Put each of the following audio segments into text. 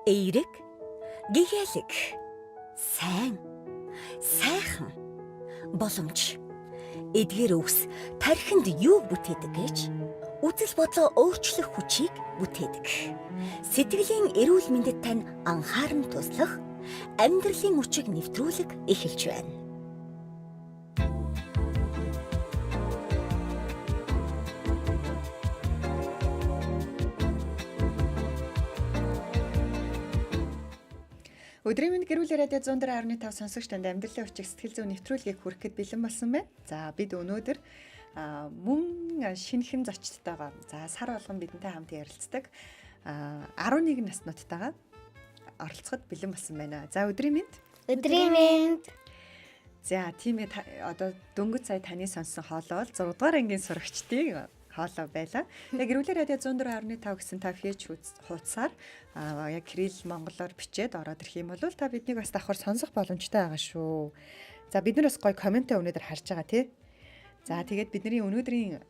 Эерэг, гэгээлэг, сайн, сайхан, боломж. Эдгээр үгс тархинд юу бүтээдэг гэж үзэл бодлоо өөрчлөх хүчийг бүтээдэг. Сэтгэлийн эрүүл мэндэд тань анхааран туслах амьдралын үчиг нэвтрүүлэг эхэлж байна. Өдрийн мэнд гэрүүлээ радио 104.5 сонсогч танд амьдралын учиг сэтгэл зүйн нэвтрүүлгийг хүрэхэд бэлэн болсон байна. За бид өнөөдөр мөн шинэхэн зочдтойгоо за сар болгон бидэнтэй хамт ярилцдаг 11 наснуудтайгаа оролцоход бэлэн болсон байна. За өдрийн мэнд. Өдрийн мэнд. За тийм ээ, одоо дөнгөж сая таны сонссон хоолой бол 6 дугаар ангийн сурагчдын хоолой байлаа. Тэгээ гэрүүлээ радио 104.5 гэсэн та фэйж хуудасаар яг кирилл монголоор бичээд ороод ирэх юм бол та биднийг бас давхар сонсох боломжтой байгаа шүү. За бид нар бас гоё комментээ өнөөдөр харж байгаа тий. За тэгээд бидний өнөөдрийн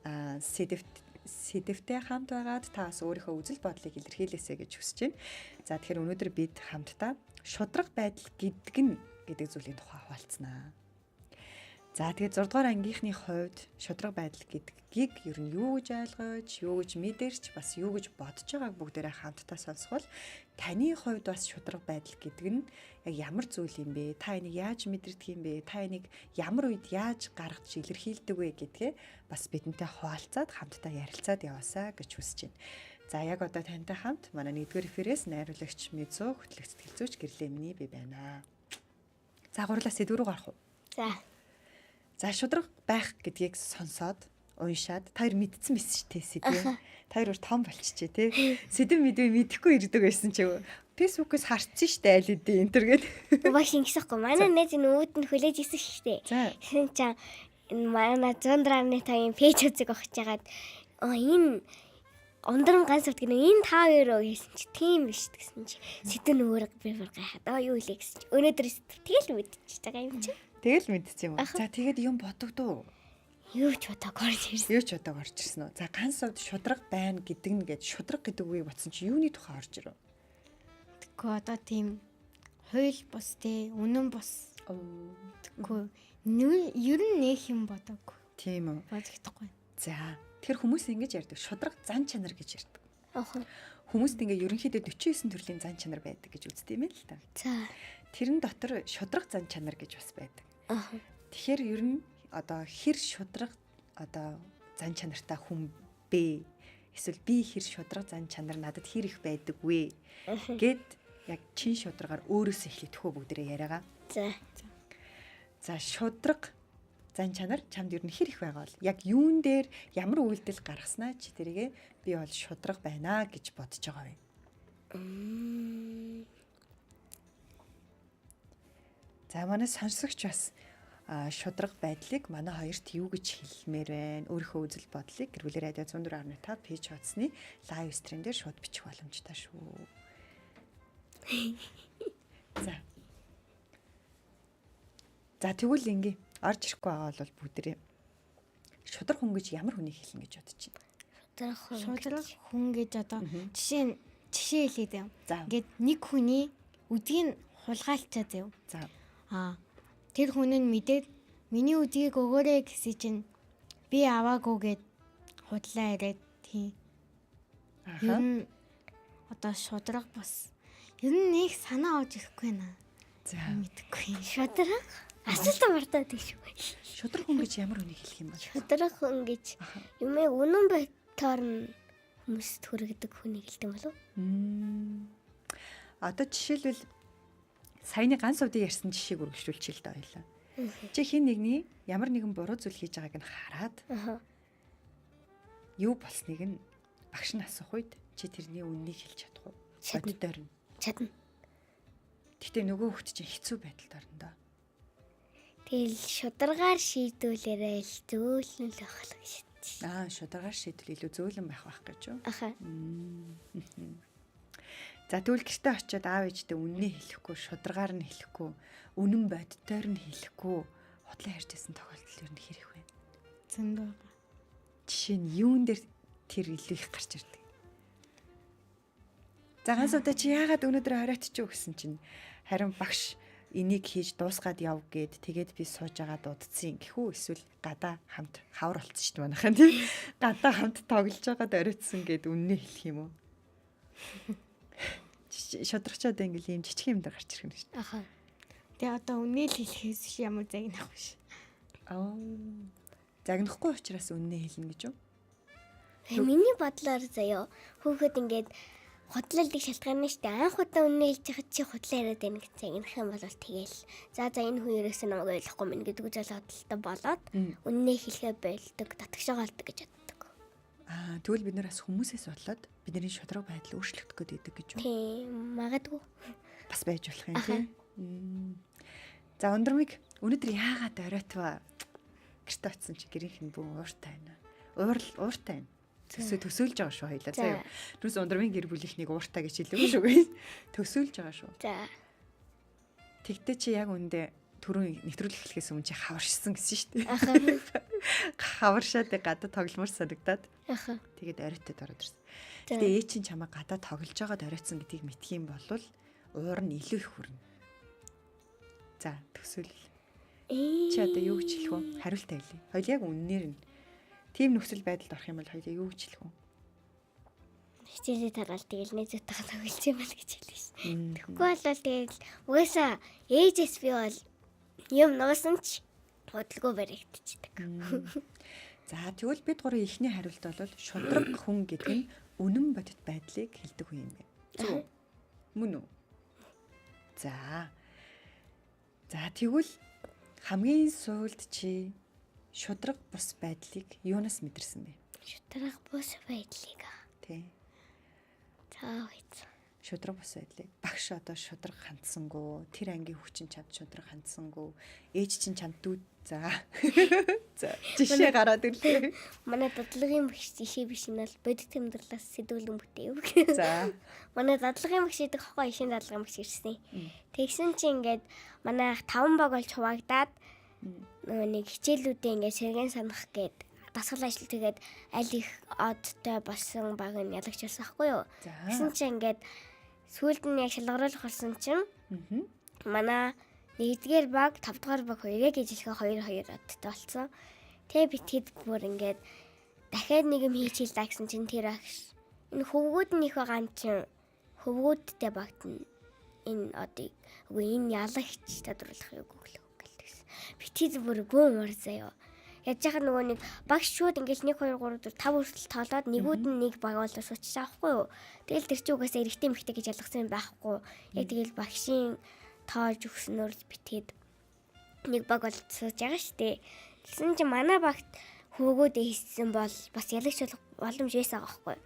сэдэвтэй хамт байгаад та бас өөрийнхөө үзэл бодлыг илэрхийлээсэй гэж хүсэж байна. За тэгэхээр өнөөдөр бид хамтдаа шудраг байдал гэдэг нь гэдэг зүйлийн тухай хуваалцсанаа. За тэгээд 6 дугаар ангийнхны хувьд шудраг байдал гэдгийг ер нь юу гэж ойлгож, юу гэж мэдэрч, бас юу гэж бодож байгааг бүгдээрээ хамтдаа сонсгол таны хувьд бас шудраг байдал гэдэг нь яг ямар зүйл юм бэ? Та энийг яаж мэдэрдэг юм бэ? Та энийг ямар үед яаж гаргаж илэрхийлдэг вэ гэдгээ бас бидэнтэй хуваалцаад хамтдаа ярилцаад яваасаа гэж хүсэж байна. За яг одоо тантай хамт манай 1-р эфирээс найруулагч Мизу, хөтлөх сэтгэл зүйч Гэрлэмний би байна. За гурлаа сэдв рүү гарах уу? За. За шудраг байх гэдгийг сонсоод уншаад та хоёр мэдсэн байсан шүү дээ сэдв. Та хоёр том болчихжээ тий. Сэдв мэдвэ мэдэхгүй ирдэг байсан чи. Facebook-ээс харцсан шүү дээ аль хэдийн энэ төр гээд. Багш ингэсэхгүй. Манай найз энэ үүд нь хүлээж исэн шүү дээ. За. Тэгсэн чинь энэ манай 104.5-ын пэйж үзэг огч хагаад энэ ундран ганц үт гэнэ энэ та хоёр оо гэсэн чи тийм биш гэсэн чи сэдв нь өөр би бүр гайхаад аа юу илээ гэсэн чи өнөөдөр сэдв тэгэл мэдчихэж байгаа юм чи. Тэгэл мэдсэн юм уу? За тэгээд юм бодогдов. Юу ч бодог орж ирсэн. Юу ч бодог орж ирсэн үү? За ганц хувьд шудраг байна гэдэг нь гээд шудраг гэдэг үгийг бодсон чи юуны тухай орж ирэв? Тэгэхгүй одоо тийм хууль бус те үнэн бус. Тэгэхгүй ер нь нэх юм бодоогүй. Тийм үү. Бодогдохгүй. За тэгэхээр хүмүүс ингэж ярьдаг. Шудраг зан чанар гэж ярьдаг. Ааха. Хүмүүст ингээ ерөнхийдөө 49 төрлийн зан чанар байдаг гэж үздэг юм л та. За. Тэрэн дотор шудраг зан чанар гэж бас байдаг. Ааха. Тэгэхээр ер нь одоо хэр шудраг одоо зан чанартай хүн бэ? Эсвэл би хэр шудраг зан чанар надад хэр их байдаг вэ? Гэд яг чин шударгаар өөрөөсөө эхлэх төхөө бүгдээрээ яриагаа. За. За шудраг зан чанар чамд ер нь хэр их байгаа бол яг юун дээр ямар үйлдэл гаргаснаа чи тэргээ би бол шудраг байна гэж бодож байгаа юм. За манай сонсогч бас шудраг байдлыг манай хоёрт юу гэж хэлмээр байна? Өөрийнхөө үзэл бодлыг гэрүүлээ радио 104.5 пэйж хуудасны лайв стрим дээр шууд бичих боломжтой шүү. За. За тэгвэл ингээ орж ирэхгүй байгаа бол бүгдээрээ шудраг хүн гэж ямар хүнийг хэлнэ гэж бодож байна? Шудраг хүн. Шудраг хүн гэж одоо жишээ жишээ хэлээд юм. Ингээд нэг хүний үдгийг хулгайлчаа зэв. За. Аа тэр хүн нь мэдээд миний үдгийг өгөөрэй гэсэн чинь би аваагүй гэд худлаа яриад тийм. Ер нь одоо шудраг бас ер нь нэг санаа авч ирэхгүй байна. За. Мэдэхгүй. Шудраг асуултаа мартаад тийш шүү. Шудраг хүн гэж ямар хүнийг хэлэх юм бол? Шудраг хүн гэж юм ээ үнэн байтаар нь хүмүүст хүргэдэг хүнийг хэлдэг болов? Одоо жишээлбэл саяны ганц увдыг ярьсан жишээг үргэлжлүүлчихээ л да хоёлаа. Чи хин нэгний ямар нэгэн буруу зүйл хийж байгааг нь хараад юу болсныг нь багш нь асуух үед чи тэрний үннийг хэлж чадах уу? Чадна. Боддоор нь. Чадна. Гэтэ нөгөө хүүхд чинь хэцүү байдалд орно доо. Тэгэл шударгаар шийдүүлээрэй л зөөлөн л байх л гэж. Аа, шударгаар шийдвэл илүү зөөлөн байх байх гэж юу? Аха. За тэгвэл гэртээ очиод аав ээждээ үннээ хэлэхгүй, шударгаар нь хэлэхгүй, үнэн боддоор нь хэлэхгүй худлаа ярьж байсан тохиолдол ер нь хэр их вэ? Зөндөө байгаа. Жишээ нь юун дээр тэр илүү их гарч ирдэг? За, ганц удаа чи яагаад өнөөдөр оройтчих гэсэн чинь харин багш энийг хийж дуусгаад яв гээд тэгээд би сууж байгаа дуудсан гэхүү, эсвэл гадаа хамт хавар болцсон шүү дээ манайхан, тийм, гадаа хамт тоглож байгаад оройтсан гэд үннээ хэлэх юм уу? Шударгачаад ингээл ийм жижиг юм дээр гарч ирэх юм шүү дээ. Аха. Тэгээ одоо үннээ л хэлэхээс ямар загнах биш. Аа. Загнахгүй учраас үннээ хэлнэ гэж юу? Миний бодлоор заяо, хүүхэд ингээд худлалдаг шалтгаан нь шүү дээ. Анх удаа үннээ хэлж байхад чи худлаа яриад байна гэж загнах юм бол тэгэл. За, энэ хүн ерөөсөө намайг ойлгохгүй мэн гэдэг үйл бодолтой болоод үннээ хэлэхээ болдог, татгшоо болдог гэж боддог. Аа, тэгвэл бид нар бас хүмүүсээс болоод бидний шудраг байдал өөрчлөгдөх гээд байдаг гэж юу? Тийм, магадгүй. Бас байж болох юм, тийм. За, Ундрмыг өнөөдөр яагаад оройтваа? Гэрте очсон чи гэрийнх нь бүүн ууртай байна. Уурл ууртай байна. Төсөөлж байгаа шүү хоёлаа. За юу. Нүс Ундрмын гэр бүлийнхнийг ууртай гэж хэлээгүй шүү. Төсөөлж байгаа шүү. За. Тэгтээ чи яг үндэ түрүүн нэвтрүүлэг эхлэхээс өмнө чи хаваршсан гэсэн шүү дээ. Аха. Хаваршаад гадаа тогломор санагдаад. Аха. Тэгээд оройтод ороод ирсэн. Гэтэ ээж чинь чамайг гадаа тоглож байгаад оройтсан гэдгийг мэдх юм бол уур нь илүү их хүрнэ. За, төсөөлөл. Чи одоо юу гэж хэлэх вэ? Хариултаа хэлье. Хоёул яг үннээр нь. Тийм нөхцөл байдалд орох юм бол хоёул юу гэж хэлэх вэ? Хичээлээ тараал тэгэл найзуудтайгаа тоглож юм бол гэж хэлнэ шин. Тэгэхгүй бол тэгэл угаасаа ээжээс би бол юм нуусан ч бодлого баригдчихдаг. За, тэгвэл бид гурвын эхний хариулт бол шудраг хүн гэдэг нь үнэн бодит байдлыг хэлдэг хүн юм байна. Зөв үү? Мөн үү? За. За, тэгвэл хамгийн сүүлд чи шудраг бус байдлыг юунаас мэдэрсэн бэ? Шудраг бус байдлыг. Тий. За, үгүй. Шудраг бус байдлыг. Багш одоо шудраг хандсангүй, тэр ангийн хүчин чамд шудраг хандсангүй, ээж чинь чамд дүү. За. За, жишээ гараад ирлээ. Манай дадлагын багш жишээ биш нь бол бодит амьдралаас сэтгүүлэн бүтээв. За. Манай дадлагын багш гэдэг хохоо ишин дадлагын багш ирсэн. Тэгсэн чи ингээд манай 5 баг болж хуваагдаад нөгөө нэг хичээлүүдээ ингээд сэргэн санах гээд дасгал ажил тэгээд аль их одтой болсон баг нь ялагч болсон хгүй юу. Тэгсэн чи ингээд сүүлд нь яг шалгаруулах болсон чинь манай нэгдүгээр баг, тавдугаар баг хоёр яг ижилхэн 2-2 одтой болсон. Тэгээ би тэд бүр ингээд дахиад нэг юм хийчихэл даа гэсэн чинь тэр агш энэ хөвгүүд нь их байгаа юм чинь хөвгүүдтэй багт нь энэ одыг үгүй энэ ялагч тодруулах юу гэглөө гэлтгсэн. Би тэд бүр гүн уур заяа. Яаж яхад нөгөө нэг багш шууд ингээл 1 2 3 4 5 хүртэл тоолоод нэгүүд нь нэг баг болоо суучсан аахгүй юу. Тэгэл тэр чинь угаасаа эрэгтэй эмэгтэй гэж ялгасан юм байхгүй. Яг тэгэл багшийн тоолж өгснөөр л битгээд нэг баг бол сууж байгаа штэ. Тэгсэн чинь манай багт хөвгүүд хийсэн бол бас ялагч болох боломж байсан аахгүй.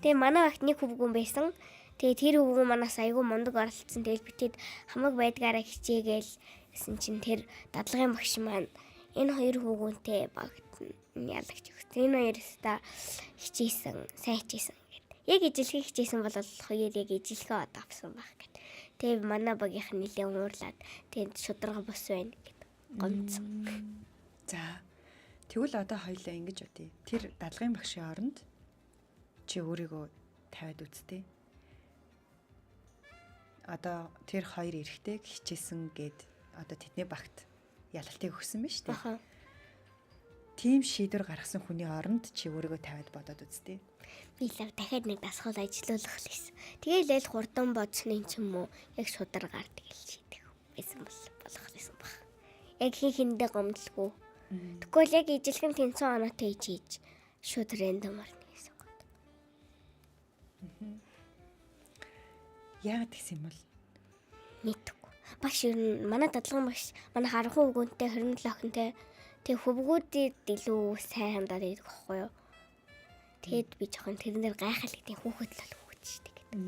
Тэгээ манай багт нэг хөвгүүн байсан. Тэгээ тэр хөвгүүн манаас айгүй мундаг оролцсон. Тэгэл битэд хамаг байдгаараа хичээгээл гэсэн чинь тэр дадлагын багш маань энэ хоёр хөвгүүнтэй багт нь ялагч өгсөн. Энэ хоёр өста хичээсэн, сайн хичээсэн гэд. Яг ижилхэн хичээсэн бол хоёр яг ижилхэн одоо авсан байх гэд. Тэгээ манай багийнх нь нэлээд уурлаад тэгээд шударга бус байна гэд гомдсон. За. Тэгвэл одоо хоёлаа ингэж бодъё. Тэр дадлагын багшийн оронд чи өөрийгөө тавиад үзтээ. Одоо тэр хоёр эрэгтэйг хичээсэн гэд одоо тэдний багт ялалтыг өгсөн биз дээ. Аха. Тийм шийдвэр гаргасан хүний оронд чи өөрийгөө тавиад бодоод үзтээ. Би л дахиад нэг дасгал ажилуулах л гэсэн. Тэгээл аль хурдан бодсны ч юм уу яг шударгаар тэгэл шийдэх байсан бол болох байсан баг. Яг хин хиндэ гомдлгүй. Тэгвэл л яг ижилхэн тэнцэн оноотой хийж хийж шууд рандомор нэгсэн гот. Яагаад тэгсэн юм бол? Мэдгүй. Багш ер нь манай дадлагын багш манай харанхуй хөвгүүнтэй 27 охинтой тэг хөвгүүдэд илүү сайн хандаад байдаг байхгүй юу? Тэгэд би жоохон тэрэн дээр гайхал гэдэг хүүхэд л хүүхэд шүү дээ гэдэг.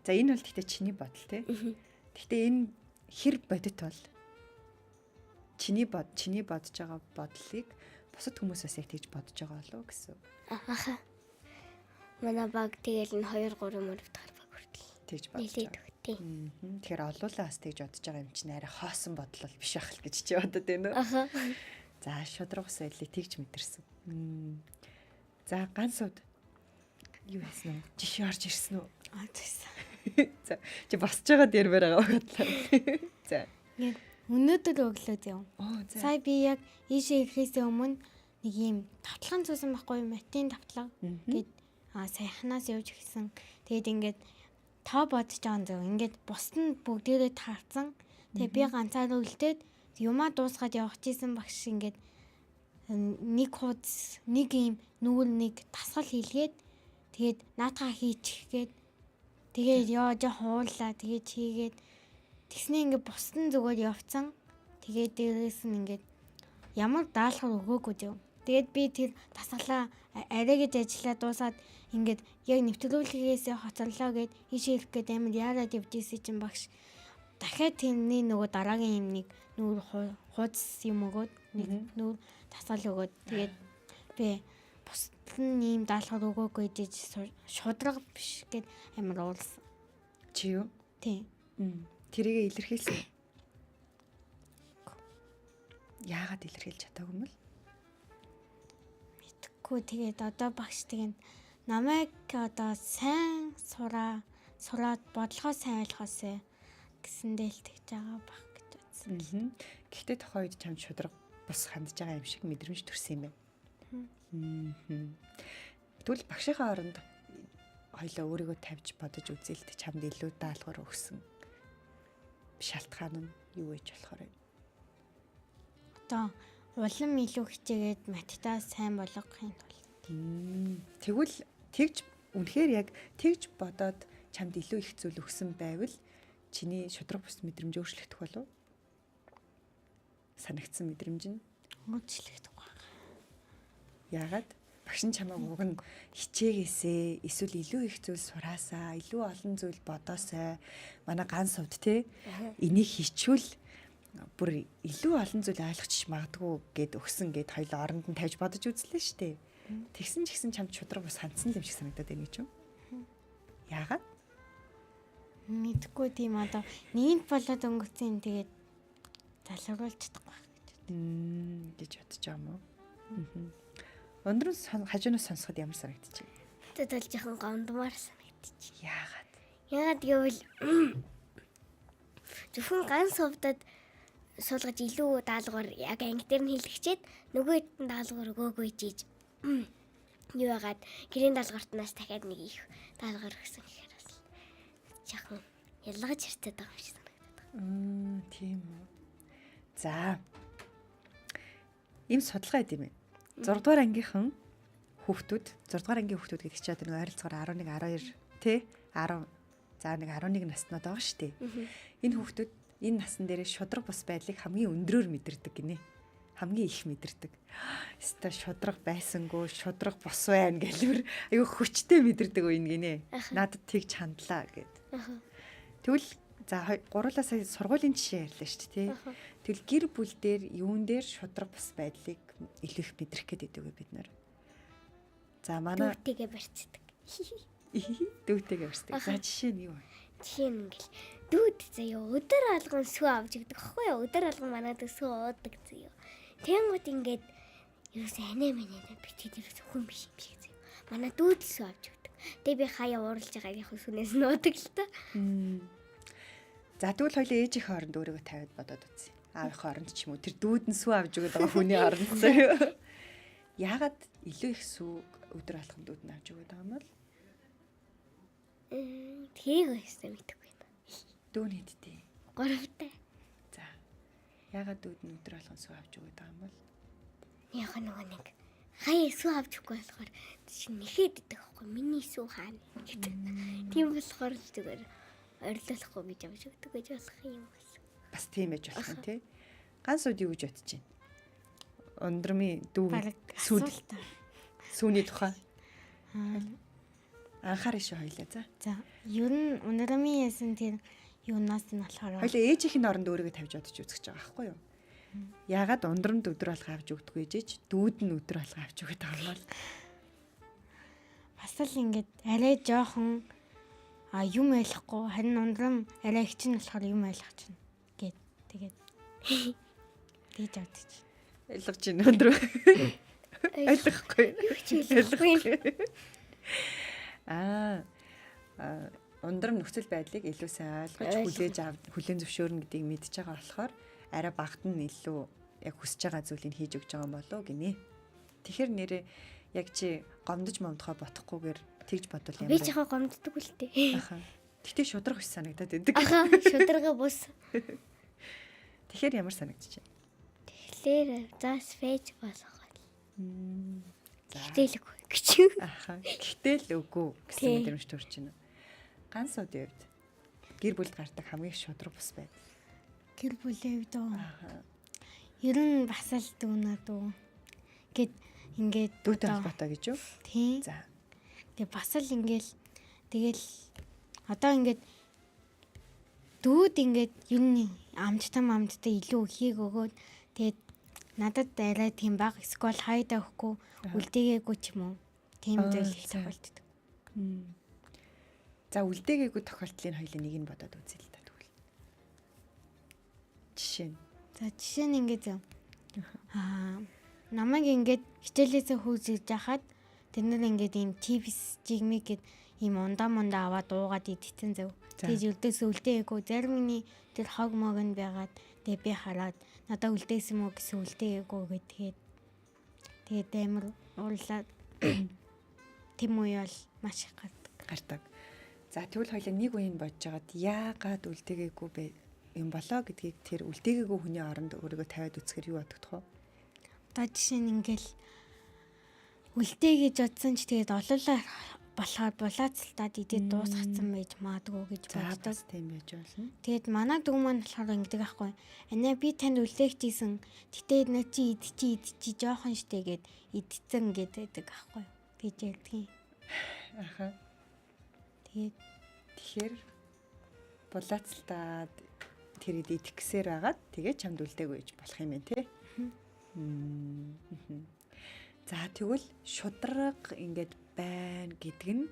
За, энэ бол гэхдээ чиний бодол тий. Гэхдээ энэ хэр бодит бол чиний бодож байгаа бодлыг бусад хүмүүс бас яг тэгж бодож байгаа болов уу гэсэн. Аха. Манай баг тэгэл энэ 2 3 мөрөв дахь баг хүртэл Тэгж бодож нэлээд байгаа. өгтий. Тэгэхээр олуулаа бас тэгж бодож байгаа юм чинь арай хоосон бодол бол биш байх л гэж чи бодод байна уу? Аха. За, шудраг ус байдлыг тэгж мэдэрсэн. За, ганц уд юу хийсэн үү? Жишээ орж ирсэн үү? Аа тэгсэн. За чи босч байгаа дэрмээр байгаа бодлоо. За. Яг өнөөдөр өглөө зөө. Оо за. Сая би яг ийшээ ирэхээс өмнө нэг юм тавталган зүүсэн байхгүй юу? Матын тавтлага гэд саяхнаас явж эхэлсэн. Тэгээд ингээд тоо бодож байгаа юм зөв. Ингээд бусд нь бүгдээрээ таарсан. Тэгээд би ганцаараа үлдээд юмаа дуусгаад явах гэсэн багш ингээд нэг хуудас нэг юм нүүр нэг тасгал хийлгээд тэгээд наатаа хийчих гээд тэгээд ёо жоохон уурлаа тэгээд хийгээд тэгснээ ингээд бусд нь зүгээр явцсан. Тэгээд дээрээс нь ингээд ямар даалгавар өгөөгүй зөө. Тэгээд би тэр тасгалаа арай гэж ажиллаа дуусаад ингээд яг нэвтрүүлгээсээ хоцорлоо гэд ийшээ ирэх гээд амар яарад явж исэн чинь багш дахиад тэрний нөгөө дараагийн юм нэг нүүр хуудас юм өгөөд нэг нүүр тасгал өгөөд тэгээд би бусд нь ийм даалгавар өгөөгүй гэж шудраг биш гэд амар уулсан. Чи юу? Тийм. Тэрийгэ илэрхийлсэн. Яагаад илэрхийлж чадаагүй юм бол? Мэдгүй тэгээд одоо багш тэгээд намайг одоо сайн сураад бодлогоо сайн ойлгосоо гэсэндээ л тэгж байгаа баг гэж бодсон. Гэхдээ тухайн үед чамд шудраг бус хандж байгаа юм шиг мэдрэмж төрсөн юм байна. Тэгвэл багшийнхаа оронд хоёлаа өөрийгөө тавьж бодож үзээлт чамд илүү даалгавар өгсөн шалтгаан нь юу гэж болохоор вэ? Одоо улам илүү хичээгээд математикаа сайн болгохын тулд. Тэгвэл тэгж үнэхээр яг тэгж бодоод чамд илүү их зүйл өгсөн байвал чиний шудраг бус мэдрэмж өөрчлөгдөх болов? Санагдсан мэдрэмж нь өөрчлөгдөх баг. Яагаад? Багш нь чамайг уг нь хичээгээсээ эсвэл илүү их зүйл сураасаа, илүү олон зүйл бодоосай. Манай ганц хувьд те энийг хичүүл бүр илүү олон зүйл ойлгочих магадгүй гэд өгсөн гэд хоёул оронд нь тавьж бодож үзлээ шүү дээ. Тэгсэн ч гэсэн чамд шудраг бус хандсан юм шиг санагдаад байна гэж юу? Яагаад? Мэдгүй тийм одоо нэгэнт болоод өнгөрцөн юм тэгээд залруулж чадахгүй байх гэж. Гэж бодож байгаа юм уу? Өндрөн хажуунаас сонсоход ямар санагдчих вэ? Надад бол жоохон гомдмоор санагдчих. Яагаад? Яагаад гэвэл зөвхөн ганц хувьдад суулгаж илүү даалгавар яг анги дээр нь хэлчихээд нөгөө хэд нь даалгавар өгөөгүй жиж юу яагаад гэрийн даалгавартнаас дахиад нэг их даалгавар өгсөн гэхээр бас жоохон ялгаж хэрцээд байгаа юм шиг санагдаад байгаа. Тийм үү. За. Ийм судалгаа байд юм ээ. 6 дугаар ангийнхан хүүхдүүд 6 дугаар ангийн хүүхдүүд гэдэг чинь одоо нэг ойролцоогоор 11 12 тий 10 за нэг 11 наснууд байгаа шүү дээ. Энэ хүүхдүүд энэ насан дээрээ шудраг бус байдлыг хамгийн өндрөөр мэдэрдэг гинэ. Хамгийн их мэдэрдэг. Өстой шудраг байсангүй, шудраг бус байна гэлвэр айгүй хүчтэй мэдэрдэг үе гинэ. Надад тэгж хандлаа гэд. Тэгвэл за гурлаа сая сургуулийн жишээ ярьлаа шүү дээ тий. Тэгвэл гэр бүл дээр юун дээр шудраг бус байдлыг илүү их мэдрэх гээд байдаг вэ бид нар? За манай дүүтэйгээ барьцдаг. Дүүтэйгээ барьцдаг. За жишээ нь юу вэ? Жишээ нь ингээл дүүд заяа өдөр болгон сүү авч өгдөг байхгүй юу? Өдөр болгон манад сүү уудаг заяа. Тэнгууд ингээд ерөөсөө анаа манаа би тэд ерөөсөө хүн биш юм шиг заяа. Манай дүүд л сүү авч өгдөг. Тэгээ би хаяа ууралж байгааг яг сүүнээс нь уудаг л та. За тэгвэл хоёлаа ээжийнхээ оронд өөрийгөө тавиад бодоод үзье. Аавынхаа оронд ч юм уу тэр дүүд нь сүү авч өгöd байгаа хүний оронд заяа. Яагаад илүү их сүү өдөр болгон дүүд нь авч өгöd байгаа юм бол? Тэрийг өссөн мэдэхгүй байна. Дүү нь хэдтэй? 3-тай. За. Яагаад дүүд нь өдөр болгон сүү авч өгöd байгаа юм бол? Яг нөгөө нэг хаяа сүү авч өгөхгүй болохоор чинь нэхэд идэх байхгүй миний сүү хаана гэдэг. Тийм болохоор л зүгээр орилуулахгүй гэж авч өгдөг гэж болох юм байсан. Бас тийм байж болох юм тий. Ганц үд юу гэж бодож байна? Ундрамын дүү сүүний тухай. Анхаарай шүү хоёлаа за. За, ер нь ундрамын ясан тэр юунаас нь болохоор хоёлаа ээжийнх нь оронд өөрийгөө тавьж бодож үзэж байгаа байхгүй юу? Яагаад ундрамд өдөр болго авч өгдөггүй жиж дүүд нь өдөр болго авч өгöd байгаа юм бол бас л ингээд арай жоохон юм ойлгохгүй харин ундрам арай их чинь болохоор юм ойлгох чинь гэд тэгээд тэгж бодож. Ойлгож байна ундрам. Ойлгохгүй. Юу ч ойлгохгүй. Аа Ундрам нөхцөл байдлыг илүү сайн ойлгож хүлээж ав хүлээн зөвшөөрнө гэдгийг мэдж байгаа болохоор арай багт нь илүү яг хүсэж байгаа зүйлийг хийж өгч байгаа юм болов уу гинэ. Тэгэхээр нэрээ яг чи гомдож момдохоо бодохгүйгээр тэгж бодвол Би ямар ч яхаа гомддог л дээ. Аха. Тэгтээ шудраг биш санагдаад байдаг. Аха, шударга бус. Тэгэхээр ямар санагдчих вэ? Тэгэхээр заас фэйж болох бол. За. Гэтэл үгүй гэж. Аха. Гэтэл л үгүй гэсэн Тий. мэдрэмж төрж байна. Ганц удын хувьд гэр бүлд гардаг хамгийн шудраг бус байдал. Гэр бүлийн хувьд үү? Аха. Ер нь бас л дүүнаа дүү. Гэт ингээд Дүүтэй одоо- холбоотой гэж юу? Тийм. За. Тэгээ бас л ингээл тэгэл одоо ингээд дүүд ингээд ер нь амттай амттай илүү ихийг өгөөд тэгээд надад арай тийм баг эсвэл хайдаа өгөхгүй үлдээгээгүй ч юм уу. Тийм Аа, зүйл их за. тохиолддог. За үлдээгээгүй тохиолдлын хоёлын нэг нь бодоод үзье л та тэгвэл. Жишээ нь. За жишээ нь ингээд зөө. Намайг ингээд хичээлээсээ хөөж жахад тэд нар ингээд ийм чипс жигмиг гэд ийм ундаа мундаа аваад уугаад идчихсэн зөв. За. Тэгж өлдөөсөө үлдээгээгүй. Зарим нь тэр хог мог нь байгаад тэгээ би хараад надаа үлдээсэн мүү гэсэн үлдээгээгүй гэдгээд тэгээд амар уурлаад тэм үе бол маш их гардаг. Гардаг. За тэгвэл хоёлаа нэг үеийг бодож хагаад яагаад үлдээгээгүй бэ юм болоо гэдгийг тэр үлдээгээгүй хүний оронд өөрийгөө тавиад үзэхэр юу бодогдох вэ? Одоо жишээ нь ингээл үлдээ гэж бодсон ч тэгээд олоолаа болохоор булаацалтаад идээд дуусгацсан байж магадгүй гэж За боддог. бас тийм байж болно. Тэгээд манай дүү маань болохоор ингэдэг байхгүй. Анаа би танд үлдээх гэсэн. Гэтэ наа чи идчи идчи жоохон штэ гэд идцэн гэдэг байхгүй. Тэгж ярьдгийн. Аха. Тэгээд Тэгэхээр булаацалтаад тэр ид идэх гэсээр байгаад тэгээ чамд үлдээгүй гэж болох юм байна те. Мм. За тэгвэл шудраг ингээд байна гэдэг нь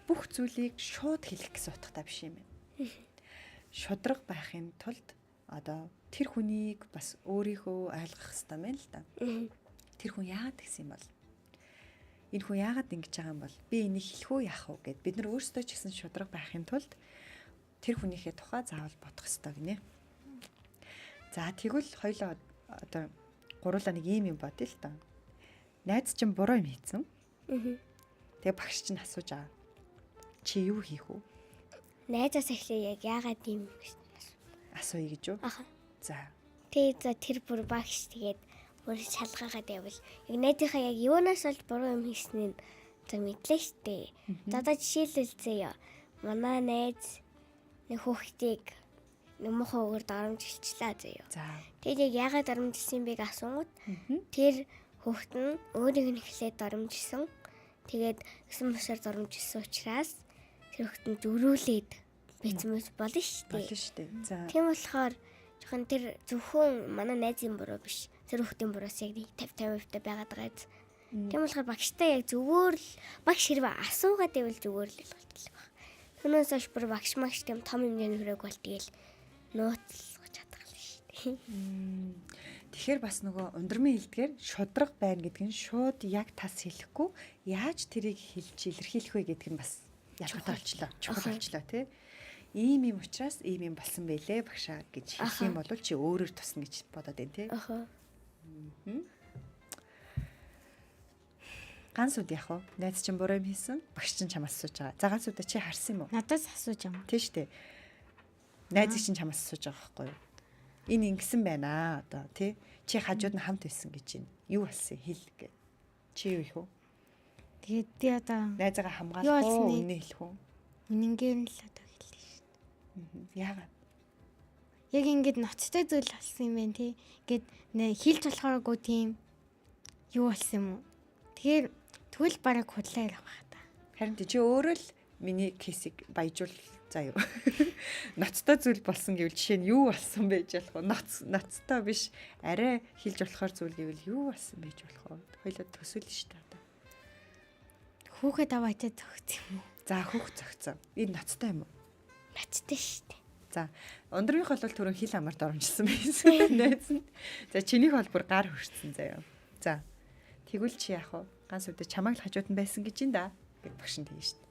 бүх зүйлийг шууд хэлэх гэсэн утгатай биш юм байна. Шудраг байхын тулд одоо тэр хүнийг бас өөрийнхөө ойлгох хэрэгтэй юм байна л да. Тэр хүн яагаад тэгсэн юм бол? Энэ хүн яагаад ингэж байгаа юм бол? Би энийг хэлэх үү яах вэ гэд бид нар өөрсдөө ч гэсэн шудраг байхын тулд тэр хүнийхээ тухай заавал бодох хэрэгтэй гинэ. За тэгвэл хоёлоо одоо гуруулаа нэг ийм юм бодъё л та. Найз чинь буруу юм хийцэн. Тэгээ багш чинь асууж байгаа. Чи юу хийх вэ? Найзаас эхлэе яг яагаад ийм гэж. Асууя гэж юу? Аха. За. Тэгээ за тэр бүр багш тэгээд бүр шалгаагаад байвал яг найзынхаа яг юунаас олж буруу юм хийснийг за мэдлээ штэ. За одоо жишээлбэл заяа. Манай найз нэг хүүхдийг нэг муухай үгээр доромжилчлаа заяа. За. Тэгээд яг яагаад доромжилсан бэ гэж асуунгууд тэр хүүхэд нь өөрийг нь эхлээд доромжилсан. Тэгээд өсөн бусаар доромжилсан учраас тэр хүүхэд нь зөрүүлээд байсан мэт болно штэ. Болно штэ. За. Тийм болохоор жоохон тэр зөвхөн манай найзын буруу биш. Тэр хүүхдийн буруус яг 50 50% та байгаад байгаа биз. Тийм болохоор багштай яг зүгээр л багш хэрвээ асуугаад байвал зүгээр л ойлголт баг. Түүнээс хойш бүр багш магш тийм том хэмжээний хүрээг бол тэгэл нууцлах чадах л шүү дээ. Тэгэхээр бас нөгөө ундрмын хэлдгээр шудраг байна гэдэг нь шууд яг тас хэлэхгүй яаж тэрийг хэлж илэрхийлэх вэ гэдэг нь бас ялгаатай болчлоо. Чухал болчлоо тий. Ийм юм учраас ийм юм болсон байлээ багшаа гэж хэлэх юм бол чи өөрөөр тусна гэж бодоод байна тий. Ахаа. Ганц үд яах вэ? Найз чинь буруу юм хийсэн. Багш чинь чамаас асууж байгаа. За ганц удаа чи харсан юм уу? надаас асууж юм. Тий штэ. Найз чинь чамаас асууж байгаа байхгүй юу? Энэ ингэсэн байна одоо тий. Чи хажууд нь хамт байсан гэж байна. Юу болсон хэл гэ. Чи юу их вэ? Тэгээд би одоо Найзаагаа Юу хамгаалах уу, болсныг? үнэ хэлэх үү? үнэнгээр нь л одоо хэллээ шүү дээ. Яагаад? Яг ингээд ноцтой зүйл болсон юм байна тий. Ингээд нэ хэлж болохооргүй тийм юу болсон юм уу? Тэгэхээр тэгвэл бараг худлаа ярих байх та. Харин тий чи өөрөө л миний кейсийг баяжуул заа юу. Ноцтой зүйл болсон гэвэл жишээ нь юу болсон байж болох вэ? Ноц ноцтой биш арай хэлж болохоор зүйл гэвэл юу болсон байж болох вэ? Хоёлоо төсөөлнө шүү дээ одоо. Хүүхэд аваачаа зөгц юм уу? За хөөх зөгцөн. Энэ ноцтой юм уу? Ноцтой шүү дээ. За ундрынх бол түрүүн хил амар доромжилсан байсан. Найз нь. За чинийх бол бүр гар хөрцөн заяа. За тэгвэл чи яах вэ? Ганц үдэ чамайг л хажууд нь байсан гэж ин да гэд багш нь тэгнэ шүү дээ.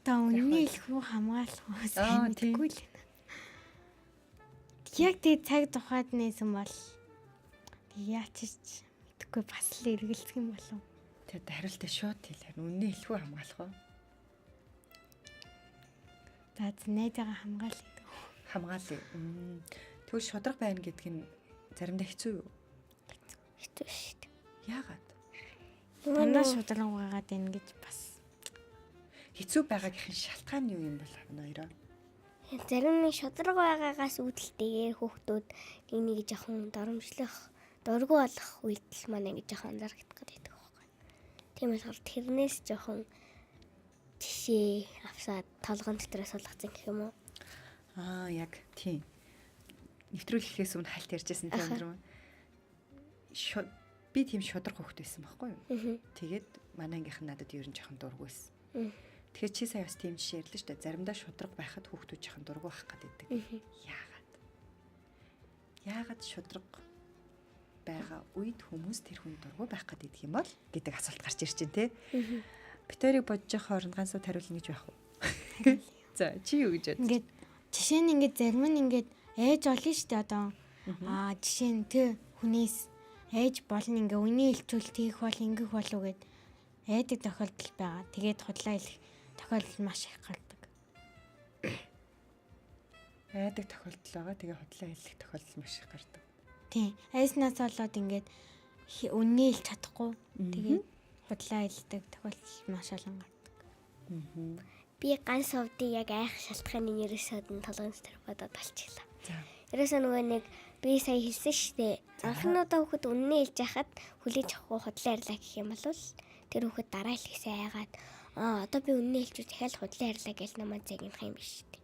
Одоо үнний хэлэх үү хамгаалах уу сайн мэдэхгүй л байна. Яг тэг цаг тухайд нээсэн бол яач ч мэдэхгүй бас л эргэлзэх юм болов. Тэгээд хариултаа шууд хэл. Харин үнний хэлэх үү хамгаалах уу? За найзаагаа хамгаалъя. Хамгаалъя. Тэгвэл шудраг байна гэдг нь заримдаа хэцүү юу? Хэцүү шүү дээ. Яагаад? Дандаа шудраг байгаад байна гэж бас хэцүү байгаагийнх нь шалтгаан нь юу юм бол хоёроо? Зарим нэг шудраг байгаагаас үүдэлтэйгээр хүүхдүүд нэг нэг жоохон доромжлох, дургу болох үйлдэл маань ингэж жоохон анзаарагдах гэдэг байхгүй. Тийм болохоор тэрнээс жоохон жишээ авсаад толгоон дотроос сулгацсан гэх юм уу? Аа яг тийм. Нэвтрүүлэхээс өмнө хальт ярьжсэн тийм юм. Би тийм шудраг хүүхэд байсан байхгүй юу? Тэгээд манай ангийнхан надад ер нь жоохон дургу байсан. Тэгэхээр чи сая бас тийм жишээ ярьлаа шүү дээ. Заримдаа шудраг байхад хүүхдүүд жоохон дургу байх гэдэг. Яагаад? Яагаад шудраг байгаа үед хүмүүс тэр хүн дургу байх гэдэг юм бол гэдэг асуулт гарч ирж байна те. Бид хоёрыг бодож явах хооронд ганц сууд хариулна гэж байх уу? За чи юу гэж бодож? Ингээд жишээ нь ингээд зарим нь ингээд ээж олно шүү дээ одоо. Аа жишээ нь тэр хүнээс ээж болно ингээ үний илчүүл тийх бол ингэх болов гэд айдаг тохиолдол байгаа. Тэгээд худлаа хэлэх тохиолдол маш их гардаг. Айдаг тохиолдол байгаа. Тэгээ худлаа хэлэх тохиолдол маш их гардаг. Тийм. Айснаас болоод ингээд үнний хэлж чадахгүй. Тэгээд худлаа хэлдэг тохиолдол маш олон гардаг. Би ганц овдыг яг айх шалтгааны ерөөсөө нь толгойн дотор бодоод олчихлаа. За. Ерөөсөө нөгөө нэг би сая хэлсэн шүү дээ. Анхны удаа хүүхэд үннээ хэлж яхад хүлээж авахгүй худлаа ярьлаа гэх юм бол тэр хүүхэд дараа хэлэхээсээ айгаад аа одоо би үннээ хэлчихвэл дахиад худлаа ярьлаа гэж намайг загнах юм биш үү.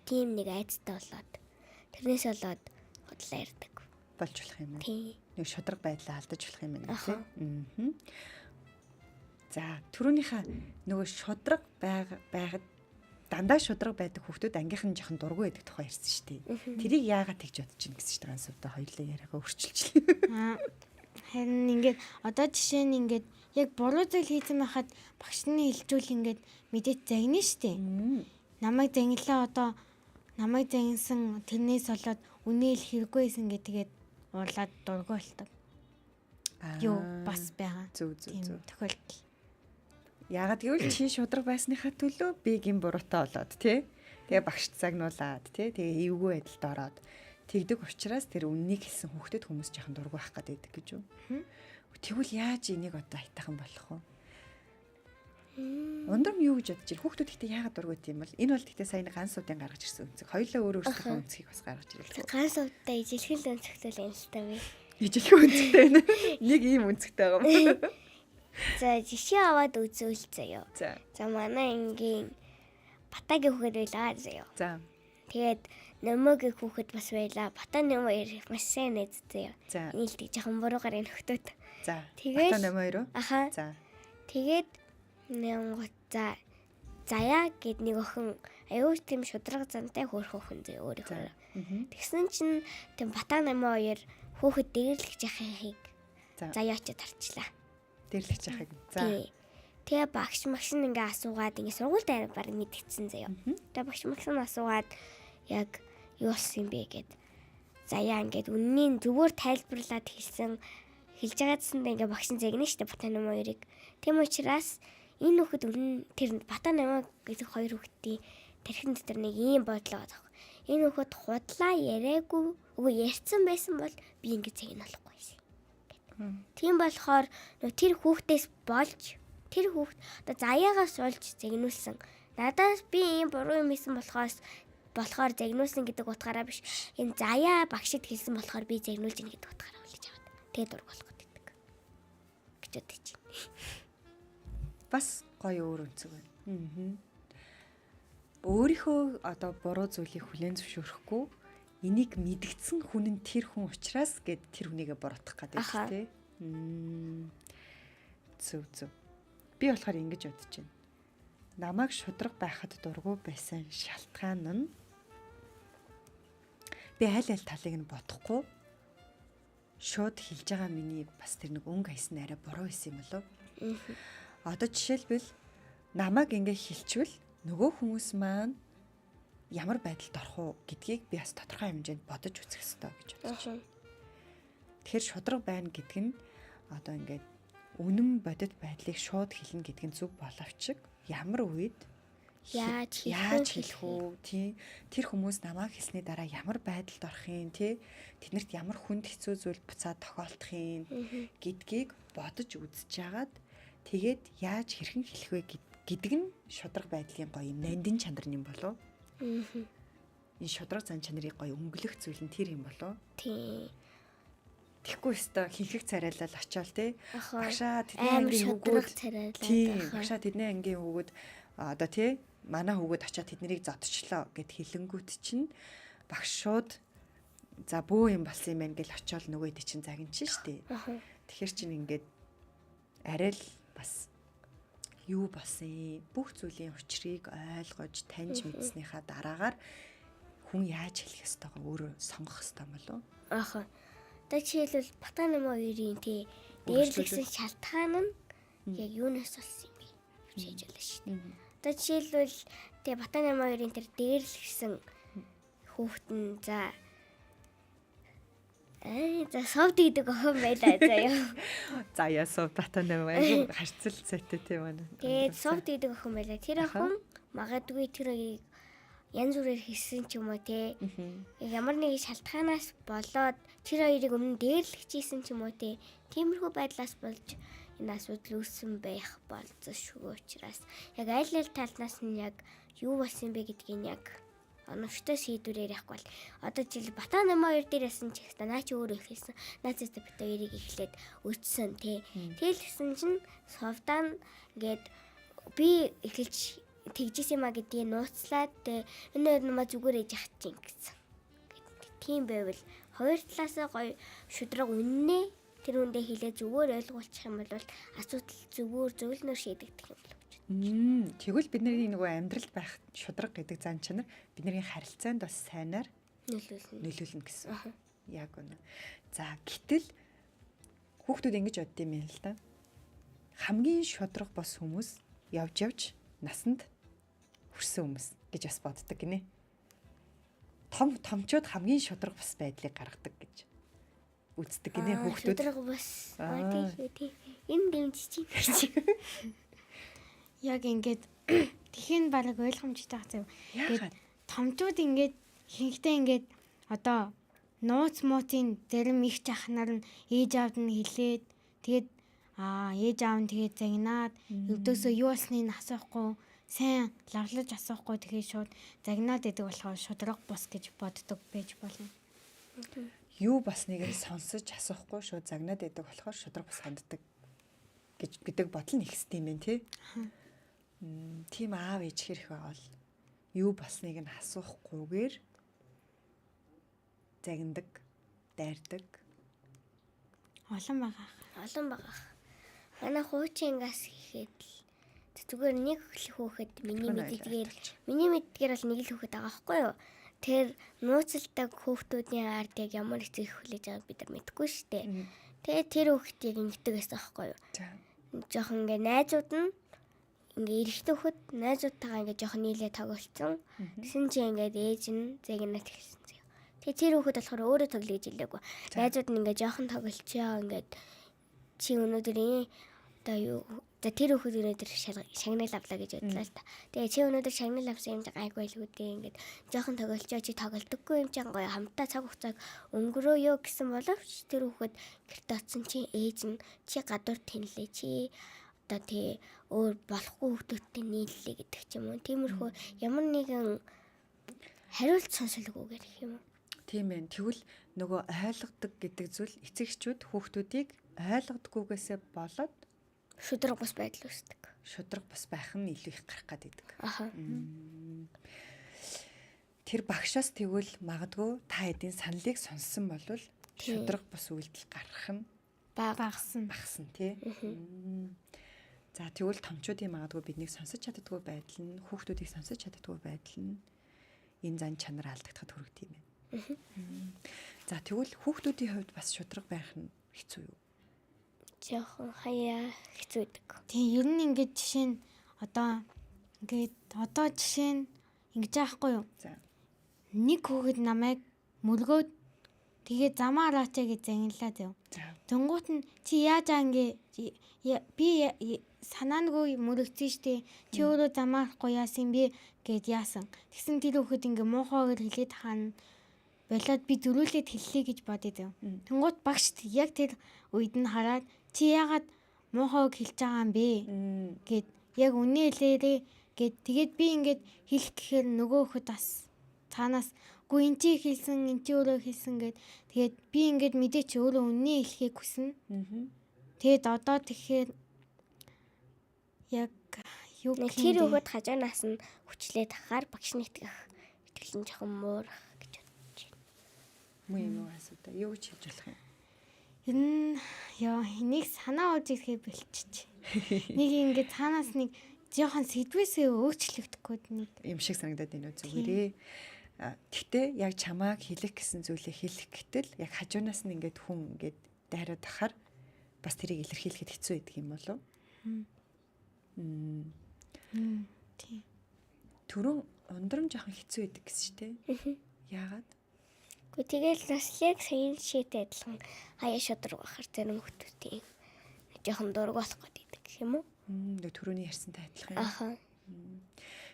Тийм нэг айцтай болоод тэрнээс болоод худлаа ярьдаг. Болж болох юм байна. Тийм. Нэг шудраг байдлаа алдаж болох юм байна тийм. За түрүүнийхээ нөгөө шудраг байгаад дандаа шудраг байдаг хүүхдүүд ангийнхан жоохон дургу байдаг тухай ярьсан шүү дээ. Тэрийг яагаад тэгж бодож ийн гэсэн чинь ганц удаа хоёулаа яриагаа өөрчилчихлээ. Харин ингээд одоо жишээ нь ингээд яг буруу зүйл хийсэн байхад багш нь хэлжүүл ингээд мэдээж загна шүү дээ. Намайг загналаа одоо намайг загнасан тэрнээс болоод үнэ л хэрэггүй байсан гэ тэгээд уурлаад дургу болдог. Юу бас байгаа. Зүг зүг зүг. Тохиолдол. Яагаад гэвэл чи шудраг байсныхаа төлөө би гин буруутай болоод тий. Тэгээ багшд загнуулаад тий. Тэгээ эвгүй байдалд ороод тэгдэг учраас тэр үннийг хэлсэн хүүхдэд хүмүүс жоохон дургу байх гэдэг гэж юу. Тэгвэл яаж энийг одоо айтайхан болох вэ? Ундрам юу гэж бодож ир? Хүүхдүүд гэхдээ яагаад дургу байт юм бол? Энэ бол гэхдээ сая ганц судын гаргаж ирсэн өнцөг. Хоёулаа өөр өөрсдийнхөө өнцгийг бас гаргаж ирэл. Ганц судтай ижилхэн л өнцөгтэй л юм л та би. Ижилхэн өнцөгтэй байна. Нэг ийм өнцөгтэй байгаа юм. За жишээ аваад үзвэл заяо. За. За манай ангийн Батагийн хүүхэд байлаа заяо. За. Тэгээд Нөмөгийн хүүхэд бас байлаа. Бата Нөмө хоёр маш сайн найз заяо. За. Нийлдэг жоохон буруугаар энэ нөхдөөд. За. Тэгэл Бата Нөмө хоёр уу? Аха. За. Тэгээд Нөмгот за Заяа гэд нэг охин аюу тийм шудраг зантай хөөрхөн охин заяа өөрийнхөө. Тэгсэн чинь тийм Бата Нөмө хоёр хүүхэд дээрлэж яхахыг Заяа очиж тарчлаа. Дээрлэж яхахыг. За. Тэгээ багш магш нь ингээ асуугаад ингээ сургуульд арай баг мэдгдсэн заяа. Тэгээ багш магш нь асуугаад яг юу болсон юм бэ гэд. Заяа ингээд үннийг зөвөр тайлбарлаад хэлсэн хэлж байгаадсандаа ингээ багш нь загна штэ Бата Нөмө хоёрыг. Тийм учраас энэ нөхөд үнэн тэр Бата Нөмө гэдэг хоёр хүүхдийн тархин дотор нэг ийм бодол байгаа байхгүй. Энэ нөхөд худлаа яриаггүй үгүй ярьсан байсан бол би ингээ загна болохгүй байсан. Тийм болохоор тэр хүүхдээс болж тэр хүүхд одоо заяагаас болж загнуулсан. Надаас би ийм буруу юм хийсэн болохоор загнуулсан гэдэг утгаараа биш. Энэ заяа багшид хэлсэн болохоор би загнуулж ийн гэдэг утгаараа хүлээж аваад. Тэгээд дург болох гэдэг. Гэж бодож байна. Бас гоё өөр өнцөг байна. Өөрийнхөө одоо буруу зүйлийг хүлээн зөвшөөрөхгүй энийг мэдгдсэн хүн нь тэр хүн учраас гэд тэр хүнийгээ буруутгах гэдэг тий. Зөв зөв. Би болохоор ингэж бодож байна. Намайг шудраг байхад дургу байсан шалтгаан нь би аль аль талыг нь бодохгүй шууд хэлж байгаа миний бас тэр нэг өнгө хайсан арай буруу байсан юм болов. Одоо жишээлбэл намайг ингэ хэлчвэл Нөгөө хүмүүс маань ямар байдалд орох уу гэдгийг би бас тодорхой хэмжээнд бодож үзэх ёстой гэж бодож байна. Тэгэхээр шудраг байна гэдэг нь одоо ингээд үнэн бодит байдлыг шууд хэлнэ гэдэг нь зөв боловч ямар үед Яаж яаж хэлэх үү, тий, тэр хүмүүс намайг хэлсний дараа ямар байдалд орох юм, тий, тэднэрт ямар хүнд хэцүү зүйл буцаад тохиолдох юм гэдгийг бодож үзэж хагаад тэгээд яаж хэрхэн хэлэх вэ гэдэг нь шудраг байдлын гоё юм нандин чанар юм болов. Энэ шудраг зан чанарыг гоё өнгөлөх зүйл нь тэр юм болов. Тий. Тэгэхгүй өстой хинхэг царайлал очиол, тий. Багшаа, тэдний Амар ангийн шудраг хүүгүүд царайлаад. Тий, багшаа, тэдний ангийн хүүгүүд одоо, тий, манай хүүгүүд очиод тэднийг зодчлоо гэд хэлэнгүүт чинь багш шууд за бөө юм болсон юм байна гэл очиод нөгөө хэд чинь загинчин штэ. Тэгэхээр чинь ингээд арай л бас юу болсон, бүх зүйлийн учрыг ойлгож таньж мэдснийхаа дараагаар хүн яаж хэлэх ёстойгоо өөрөө сонгох ёстой болов уу? Аха. Одоо жишээлбэл Батан намаа хоёрын, тий, дээрлэгсэн шалтгаан нь яг юунаас болсон юм бэ? Гэж хэлж байна шүү дээ. Одоо жишээлбэл, тий, Батан намаа хоёрын тэр дээрлэгсэн хүүхэд нь за Аа за, совд гэдэг охин байлаа заяа. За яа, сов Батан намаа айгу харцал сайтай тийм ээ. Тэгээд совд гэдэг охин байлаа. Тэр охин магадгүй тэр хоёрыг янз бүрээр хийсэн ч юм уу, те. Ямар нэгэн шалтгаанаас болоод тэр хоёрыг өмнө дээрлэгчээсэн ч юм уу, те. Тиймэрхүү байдлаас болж энэ асуудал үүссэн байх болцсон учраас яг аль аль талнаас нь яг юу болсон бэ гэдгийг яг оновчтой шийдвэрээр явахгүй бол одоо жишээл Бата намаа хоёр дээр ясан ч ихтэй наа чи өөрөө ихэлсэн, наа чи бит хоёрыг эхлээд өчсөн, те. Тэгэл гисэн чинь совдан ингээд би эхэлж тэгжсэн юм а гэдгийг нууцлаад, те, энэ хоёр намаа зүгээр ээж ах чинь гэсэн. Тийм байвал хоёр талаасаа гоё шудраг үннээ тэр хүндээ хэлээ зүгээр ойлгуулчих юм бол асуудал зүгээр зөвлөнөөр шийдэгдэх юм болов гэж. Тэгвэл бидний нөгөө амьдралд байх шудраг гэдэг зан чанар бидний харилцаанд бас сайнаар нөлөөлнө. Нөлөөлнө гэсэн. Яг үнэ. За, гэтэл хүүхдүүд ингэж бодд юм байна л да. Хамгийн шудраг бос хүмүүс явж явж насанд хүрсэн хүмүүс гэж бас боддог гинэ. Том томчууд хамгийн шудраг бус байдлыг гаргадаг гэж үздэг гинэ хүүхдүүд. Шудраг бас. Аа, тий, тий. Энэ дэмжиж чинь. Яг ингээд тхийн баг ойлгомжтой байгаа юм. Яагаад? Томчууд ингээд ихэнхдээ ингээд одоо нууц мууцын зарим их ах нар нь ээж аавд нь хэлээд, тэгээд ээж аав нь тэгээд загнаад, өвдөөсөө юу болсныг асуухгүй, сайн лавлаж асуухгүй, тэгээд шууд загнаад идэг болохоор шудраг бус гэж боддог байж болно. Юу болсныг нь сонсож асуухгүй шууд загнаад байдаг болохоор шудраг бус ханддаг гэж гэдэг бодол нь ихсдэг юм байна, тий. Тийм аав ээж хэрэг байвал юу болсныг нь асуухгүйгээр загнадаг, дайрдаг. Олон байгаа. Олон байгаа. Манай хуучин ангаас хийхэд л зүгээр нэг л хүүхэд миний Түн мэддгээр ойлголт. миний мэддгээр бол нэг л хүүхэд байгаа байхгүй юу? Тэр нууцлдаг хүүхдүүдийн ард яг ямар эцэг их хүлээж байгааг бид нар мэдэхгүй шүү дээ. Тэгээ тэр хүүхэд яг ингэдэг байсан байхгүй юу? За. Жохон ингээ найзууд нь ингээ эрэгтэй хүүхэд найзуудтайгаа ингээ жохон нийлээ тоглолцсон. Тэгсэн чинь ингээд ээж нь загнаад эхэлсэн заяа. Тэгээ тэр хүүхэд болохоор өөрөө тоглоё гэж хэлээгүй. Найзууд нь ингээ жохон тоглолцъё, ингээд чи өнөөдөр энэ одоо юу, за, тэр хүүхэд өнөөдөр шагнал авлаа гэж бодлоо л та. Тэгээ чи өнөөдөр шагнал авсан юм чи гайгүй л үү, ингээд жоохон тоглолцоо, чи тоглодоггүй юм чинь гоё хамтдаа цаг хугацааг өнгөрөөё гэсэн боловч тэр хүүхэд гэрте очсон чинь ээж нь чи гадуур тэнлээ, чи одоо тий өөр болохгүй хүүхдүүдтэй нийллээ гэдэг ч юм уу. Тиймэрхүү ямар нэгэн хариулт сонсолгүйгээр гэх юм уу. Тийм ээ. Тэгвэл нөгөө ойлгодог гэдэг зүйл эцэг эхчүүд хүүхдүүдийг ойлгодгүйгээсээ болоод шудраг бус байдал үүсдэг. Шудраг бус байх нь илүү их гарах гээд идэг. Аха. Тэр багшаас тэгвэл магадгүй та хэдийн саналыг сонссон бол шудраг бус үйлдэл гарах нь Бага. Багасна. Багасна, тий. За, тэгвэл томчуудын магадгүй биднийг сонсож чаддаггүй байдал нь, хүүхдүүдийг сонсож чаддаггүй байдал нь энэ зан чанар алдагдахад хүргэдэг юм байна. За, тэгвэл хүүхдүүдийн хувьд бас шудраг байх нь хэцүү юу? Жохон хаяа хэцүү байдаг. Тийм, ер нь ингээд жишээ нь одоо Ингээд одоо жишээ нь ингэж аахгүй юу? За. Нэг хүүхэд намайг мөргөөд тэгээ замаа хараачаа гэж зангилаа зав. За. Тэнгуут нь чи яаж аа ингээ би санаангүй мөрөгцөн штэ. Чи өөрөө замаа харахгүй яасан бэ гэд яасан. Тэгсэн тэр хүүхэд ингээ муухайгаар хэлээд хаана болоод би зөрүүлээд хэллээ гэж бодъё зав. Тэнгуут багш яг тэр үед нь хараад чи яагаад муухай үг хэлж байгаа юм бэ гэд яг үнэ хэлээрээ гэд тэгээд би ингээд хэлэх гэхээр нөгөө хүүхэд бас цаанаас үгүй эн чи хэлсэн эн чи өөрөө хэлсэн гэд тэгээд би ингээд мэдээч өөрөө үнэ хэлхийг хүснэ. Тэгээд одоо тэгэхээр яг юу Нэг гэх юм тэр бэ? өгöd хажуунаас нь хүчлээд тахаар багш нь итгэх итгэл нь жоохон муурах гэж бодож байна. Муу юм уу асуудаа. Юу гэж хэлж болох юм? Ер нь ёо нэг санаа орж ирэхээ бэлчиж. Нэг ингээд цаанаас нэг жоохон сэдвээсээ өөрчлөгдөх гээд нэг Юм шиг санагдаад байна уу зүгээрээ. Гэхдээ яг чамааг хэлэх гэсэн зүйлээ хэлэх гэтэл яг хажуунаас нь ингээд хүн ингээд дайраад тахаар бас тэрийг илэрхийлэхэд хэцүү байдаг юм болов уу? Тийм. Түрүүн ундрам жоохон хэцүү байдаг гэсэн чи тээ. Яагаад? Гэхдээ тэгэл бас яг саяын жишээтэй адилхан хаяа шудраг байхаар зарим хүмүүсийн жоохон дург болох гэдэг юм уу? Нэг түрүүний ярьсантай адилхан юм. Аха.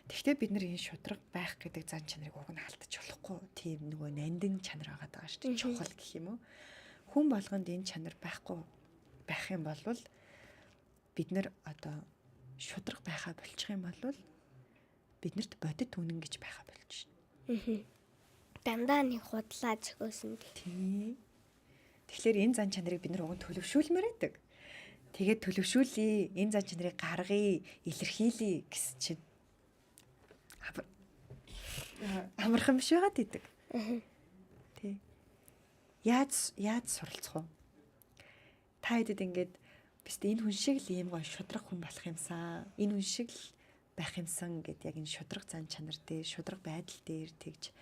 Гэхдээ бид нар энэ шудраг байх гэдэг зан чанарыг уг нь алдаж болохгүй. Тийм нөгөө нандин чанар байгаа даа шүү дээ. Чухал гэх юм уу? Хүн болгонд энэ чанар байхгүй байх юм бол бид нар одоо шудраг байхаа болчих юм бол биднэрт бодит үнэн гэж байхаа болчих. Дандаа нэг худлаа зөхөөсөн. Тийм. Тэгэхээр энэ зан чанарыг бид нар уг нь төлөвшүүлмээр байдаг. Тэгээд төлөвшүүлье, энэ зан чанарыг гаргая, илэрхийлье гэсэн чинь амархан биш байгаад идэг. Тий. Яаж суралцах вэ? Та хэдэд ингээд бис энэ хүн шиг л ийм гоё шудраг хүн болох юмсан. Энэ хүн шиг л байх юмсан гэд яг энэ шудраг зан чанар дээр, шудраг байдал дээр тэгж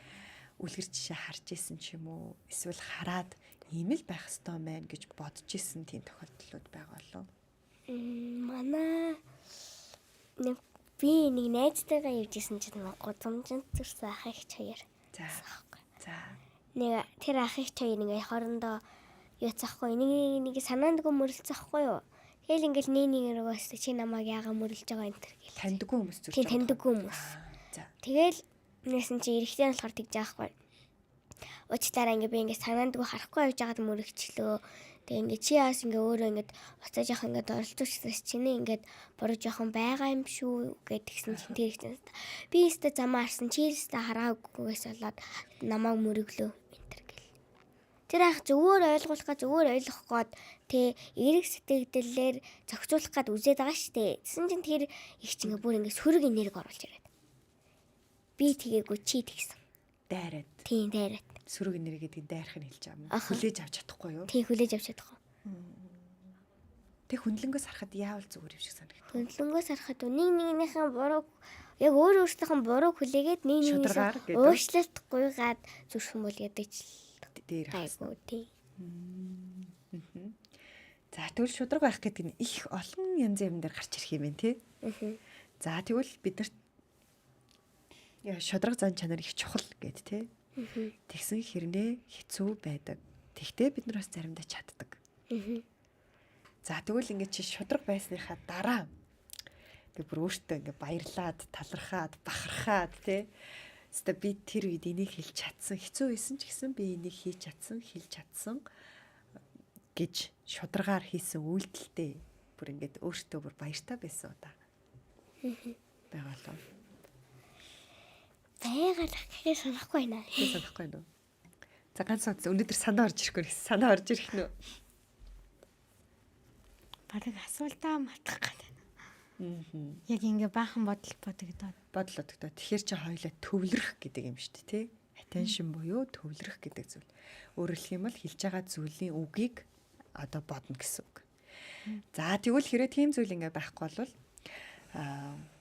үлгэр жишээ харж исэн ч юм уу? Эсвэл хараад ийм л байх ёстой мэн гэж бодож исэн тийм тохиолдлууд байгаа болов. Манай нэг би нэг найзтайгаа явж исэн чинь гудамжинд төрсөн ах эгч хоёр. За. За. Нэг тэр ах эгч хоёр ингээ хоорондоо юуцаахгүй нэг санаандгүй мөрөлцөхгүй юу? Тэгэл ингээл нэг нэг рүүгээс чи намайг яагаад мөрөлж байгаа энэ төр гэл. Таньдаггүй хүмүүс зүрж Тийм таньдаггүй хүмүүс. За. Тэгэл нэсэн чи эрэгтэй нь болохоор тэгж яахгүй. Уучлаарай ингээ би ингээ санаандгүй харахгүй явж байгаад мөрөгчлөө. Тэгээ ингээ чи яас ингээ өөрөө ингээ уцаа жоох ингээ оролцуулчихсан чиний ингээ буруу жоохон байгаа юм шүү гэдгсэн чинь тэр ихтэй. Би өстө замаа харсан чи өстө хараагүйгээс болоод намайг мөрөглөө энэ төр гэл. Тэр ах зүгээр ойлгуулах га зүгээр ойлгох гээд тэ эрэг сэтгэгдэлээр зохицуулах гээд үзээд байгаа штэ. Тэсэн чинь тэр их чинь ингээ бүр ингээ сөрөг энерги оруулж ирээд. Би тэгээгүй чи тэгсэн. Дайраад. Тийм дайраад. Сөрөг энерги гэдэг дайрах нь хэлж байгаа юм. Хүлээж авч чадахгүй юу? Тийм хүлээж авч чадахгүй. Тэг хүнлэнгөөс харахад яавал зүгээр юм шиг санагдав. Хөндлөнгөөс харахад нэг нэгнийхээ буруу яг өөр өөрсдийнхөө буруу хүлээгээд нэг Шударгаар нэгнээс гэдэг. уучлалт гуйгаад зүрхэн бол ядаж л Дээр гайгүй тийм. За тэгвэл шудраг байх гэдэг нь их олон янз юм дээр гарч ирэх юм байна тий. За тэгвэл бид нарт шудраг зан чанар их чухал гэд тий. Тэгсэн хэрнээ хэцүү байдаг. Тэгтээ бид нар бас заримдаа чаддаг. За тэгвэл ингээд чи шудраг байсныхаа дараа ингээ бүр өөртөө ингээ баярлаад, талархаад, бахархаад тий. Хэвээ би тэр үед энийг хэлж чадсан, хэцүү байсан ч гэсэн би энийг хийж чадсан, хэлж чадсан гэж шударгаар хийсэн үйлдэлтэй бүр ингээд өөртөө бүр баяртай байсан удаа. Байгаа болов. Байгаал гэхээр санахгүй байна. Би санахгүй нүү. За ганц удаа өнөөдөр санаа орж ирэхгүй гэсэн. Санаа орж ирэх нүү. Бараг асуултаа мартах гэдэг. Яг ингээ баахан бодол бодогдоод. Бодол бодогдоо. Тэгэхээр чи хоёлаа төвлөрөх гэдэг юм шүү дээ, тий? Attention буюу төвлөрөх гэдэг зүйл. Өөрөөр хэлэх юм бол хэлж байгаа зүйлийн үгийг одоо бодно гэсэн үг. За тэгвэл хэрэг тийм зүйл ингээ байхгүй бол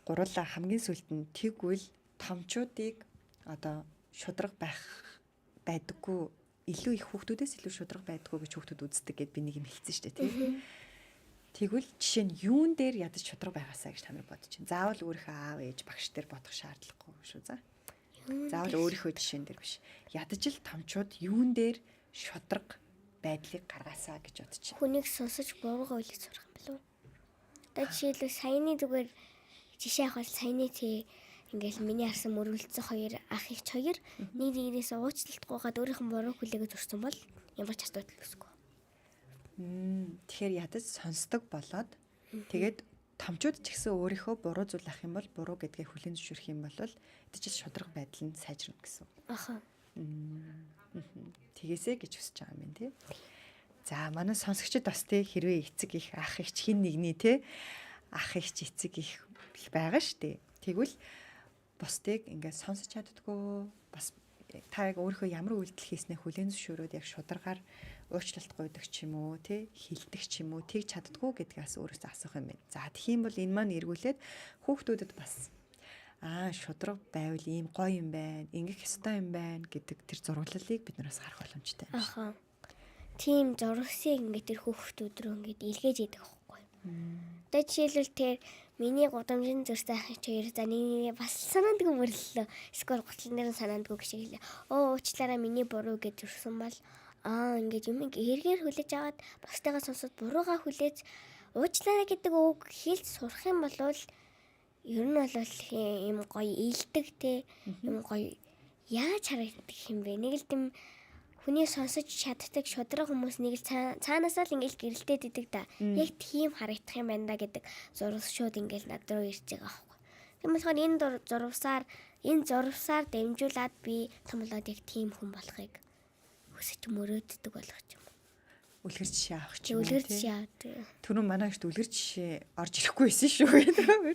гурлаа хамгийн сүүлд нь тэгвэл томчуудыг одоо шудраг байх байдаггүй илүү их хүүхдүүдээс илүү шудраг байдаггүй гэж хүүхдүүд үздэг гэд би нэг юм хэлсэн шүү дээ, тий? Тэгвэл жишээ нь юун дээр ядаж шудраг байгаасаа гэж та нар бодож байна. Заавал өөрийнхөө аав ээж багш дээр бодох шаардлагагүй шүү за. Заавал өөрийнхөө жишээн дээр биш. Ядаж л томчууд юун дээр шудраг байдлыг гаргаасаа гэж бодож байна. Хүнийг сонсож буруугаа хүлээж сурах юм болов уу? Одоо жишээлбэл саяны зүгээр жишээ авах бол саяны тий ингээл миний харсан мөргөлдсөн хоёр ах эгч хоёр нэг нэгнээс уучлалтгүйгээд өөрийнх нь буруу хүлээгээд зурсан бол ямар ч асуудал үүсэхгүй. Тэгэхээр ядаж сонсдог болоод тэгээд томчууд ч гэсэн өөрийнхөө буруу зүйл ах юм бол буруу гэдгээ хүлээн зөвшөөрөх юм бол ядаж л шудраг байдал нь сайжирна гэсэн. Аха. Тэгээсэ гэж хүсэж байгаа юм байна тий. За манай сонсогчид бас тий хэрвээ эцэг их ах их хин нэгний тий ах их эцэг их байгаа шүү дээ. Тэгвэл бусдыг ингээд сонсож чаддггүй бас та яг өөрийнхөө ямар үйлдэл хийснээ хүлээн зөвшөөрөөд яг шударгаар уучлалт гуйдаг ч юм уу тий хилдэг ч юм уу тэгж чаддггүй гэдгээс өөрөөсөө асуух юм байна. За тэгэх юм бол энэ маань эргүүлээд хүүхдүүдэд бас шудраг байвал ийм гоё юм байна, ингэх ёстой юм байна гэдэг тэр зураглалыг бид нараас харах боломжтой юм шиг. Аха. Тийм зурсыг ингээд тэр хүүхдүүд рүү ингээд илгээж идэг байхгүй. Одоо жишээлбэл тэр миний гудамжинд зөрсөн ах ич хоёр за нэг нэгээ бас санаандгүй мөрлөлөө. Эсвэл гутлан дээр нь санаандгүй гэж хэлээ. Оо уучлаарай миний буруу гэж зөрсөн бол ингээд юм эргээр хүлээж аваад бусдыгаа сонсоод буруугаа хүлээж уучлаарай гэдэг үг хэлж сурах юм бол ер нь бол юм гоё илдэг те юм гоё яаж харагддаг юм бэ? Нэг л тийм хүний сонсож чаддаг шудраг хүмүүс нэг л цаанаасаа л ингээл гэрэлтээд идэг да. Яг тийм харагдах юм байна да гэдэг зурвас шууд ингээл над руу ирж байгаа аахгүй. Тийм болохоор энэ зурвасаар дамжуулаад би том болоод яг тийм хүн болохыг хүсэж мөрөөддөг болох юм. Үлгэр жишээ авах ч юм уу. Үлгэр жишээ авдаг. Түрүүн манай ихт үлгэр жишээ орж ирэхгүй байсан шүү гэдэг.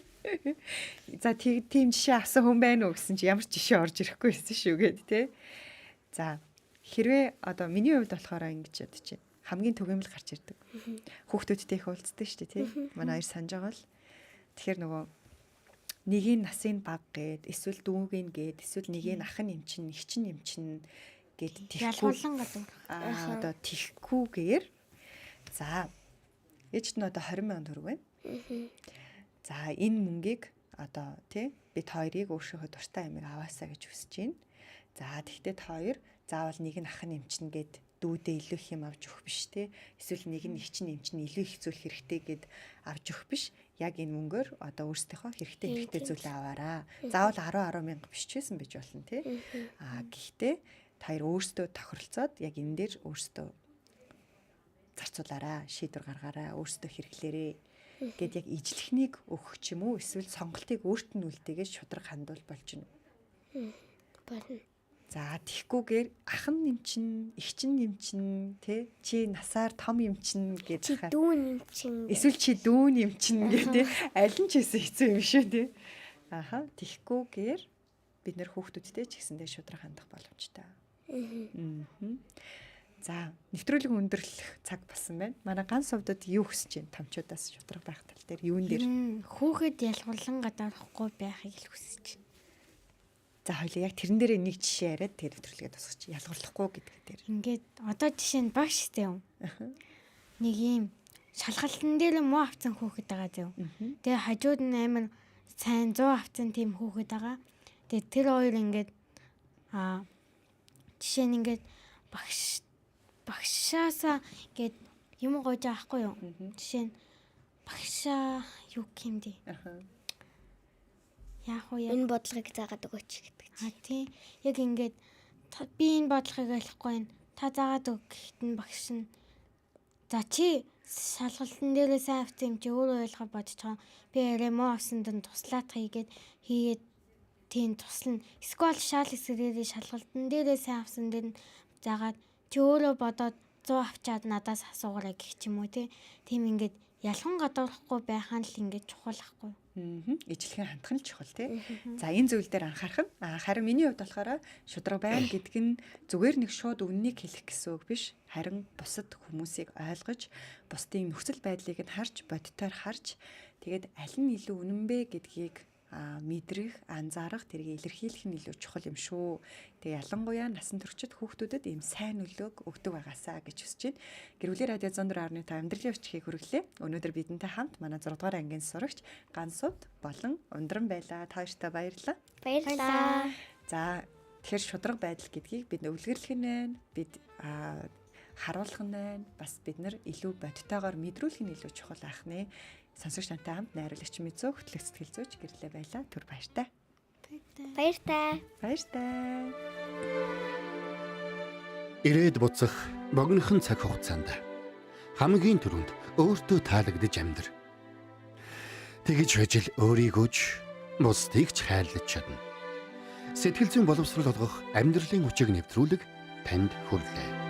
За тийм жишээ авсан хүн байна уу гэсэн чи ямар ч жишээ орж ирэхгүй байсан шүү гэд тэ. За хэрвээ одоо миний хувьд болохоор ингэж ядчих. Хамгийн түгээмэл гарч ирдэг. Хүүхдүүдтэй их уулздаг шүү дээ тий. Манай хоёр санаж байгаа л. Тэгэхээр нөгөө нэгийг насын баг гээд эсвэл дүүгийн гээд эсвэл нэгийг ах нь эмчин, эгч нь эмчин гээд тэгэхгүй ялгуулан гадуур. Одоо тэгхгүйгээр за ээжт нь одоо 20 сая төгрөг байна. За энэ мөнгийг одоо тий бид хоёрыг өөршөөхөө дуртай амиг аваасаа гэж хүсэж байна. За тэгтээ та хоёр заавал нэг нь ах нь эмчин гээд дүүдээ илүү их юм авч өгөх биш те. Эсвэл нэг нь эгч нь эмчин илүү их зүйл хэрэгтэй гээд авч өгөх биш. Яг энэ мөнгөөр одоо өөрсдийнхөө хэрэгтэй зүйлээ аваараа. Заавал 10 10 мянга биш ч байсан байж болно те. Аа гэхдээ та хоёр өөрсдөө тохиролцоод яг энэ дээр өөрсдөө зарцуулаараа, шийдвэр гаргаараа, өөрсдөө хэрэглээрээ гэд яг ижлэхнийг өгөх ч юм уу эсвэл сонголтыг өөрт нь үлдээгээд шудраг хандвал болж гинэ. Болно. За тэгхгүйгээр ах нь нэмчин, эгч нь нэмчин, тэ чи насаар том юмчин гэж Чи дүүн нэмчин. Эсвэл чи дүүн юмчин гэ тэ аль нь ч хийсэн хэцүү юм шүү тэ. Аха тэгхгүйгээр бид нэр хүүхдүүдтэй ч гэсэндээ шудраг хандах боломжтой. За нэвтрүүлэг өндөрлөх цаг болсон байна. Манай ганц увдад юу хүсэж байна? Томчуудаас шудраг байх тал дээр юун дээр? Хүүхэд ялгуурлан гадаахгүй байхыг л хүсэж байна. За хоёлаа яг тэрэн дээрээ нэг жишээ яриад тэр нэвтрүүлгээ тусгаж ялгуурлахгүй гэдэг дээр. Ингээд одоо жишээ нь багш штэ юм. Нэг юм шалгалтан дээр муу авсан хүүхэд байгаа зөө. Тэгээ хажууд нь амар сайн 100 авсан тийм хүүхэд байгаа. Тэгээ тэр хоёр ингээд жишээ нь ингээд багшаасаа ингээд юм гойж байгаа хгүй юу? Жишээ нь багшаа юу гэмдэ? Яах вэ? Энэ бодлогыг заагаад өгөөч гэдэг. А тий. Яг ингээд би энэ бодлогыг ойлгохгүй байна. Та заагаад өг гэхэд нь багш нь за чи шалгалтан дээрээ сайн авсан юм чи өөрөө ойлгоо бодож байгаа. Би арай муу авсанд нь туслаад хийгээд тийм туслана. Эсвэл шал эсрэгээрээ шалгалтан дээрээ сайн авсан дээр нь заагаад чи өөрөө бодоод 100 авчаад надаас асуугаарай гэх ч юм уу тий. Тийм ингээд ялхан гадуурхахгүй байхan л ингээд чухал ахгүй. Ижлэхэн хандах нь чухал тий. За энэ зүйл дээр анхаарах нь. Харин миний хувьд болохоор шудраг байна гэдэг нь зүгээр нэг шууд үннийг хэлэх гэсэн үг биш. Харин бусад хүмүүсийг ойлгож, бусдын нөхцөл байдлыг нь харж, бодитоор харж, тэгээд аль нь илүү үнэн бэ гэдгийг мэдрэх, анзаарах, тэрийг илэрхийлэх нь илүү чухал юм шүү. Тэгээ ялангуяа насан туршид хүүхдүүдэд ийм сайн нөлөөг өгдөг байгаасаа гэж хүсэж байна. Гэр бүлийн радио 104.5 амьдралын өчгийг хүргэлээ. Өнөөдөр бидэнтэй хамт манай 6 дугаар ангийн сурагч Гансууд болон Ундран байлаа. Та хоёртаа баярлалаа. Баярлалаа. За, тэгэхээр шударга байдал гэдгийг бид өвлгөрлөх нь байна. Бид харуулах нь байна. Бас бид нар илүү бодтойгоор мэдрүүлэх нь илүү чухал ах нэ. Сонсогч нартай хамт найруулагч Мизөө, хөтлөх сэтгэл зүйч гэрлээ байлаа. Түр баяртай. Баяртай. Баяртай. Ирээд буцах богинохон цаг хугацаанд хамгийн түрүүнд өөртөө таалагдж амьдр. Тэгж байж л өөрийгөө ч бусдыг ч хайрлаж чадна. Сэтгэл зүйн боловсрол олгох амьдралын хүчийг нэвтрүүлэг танд хүрлээ.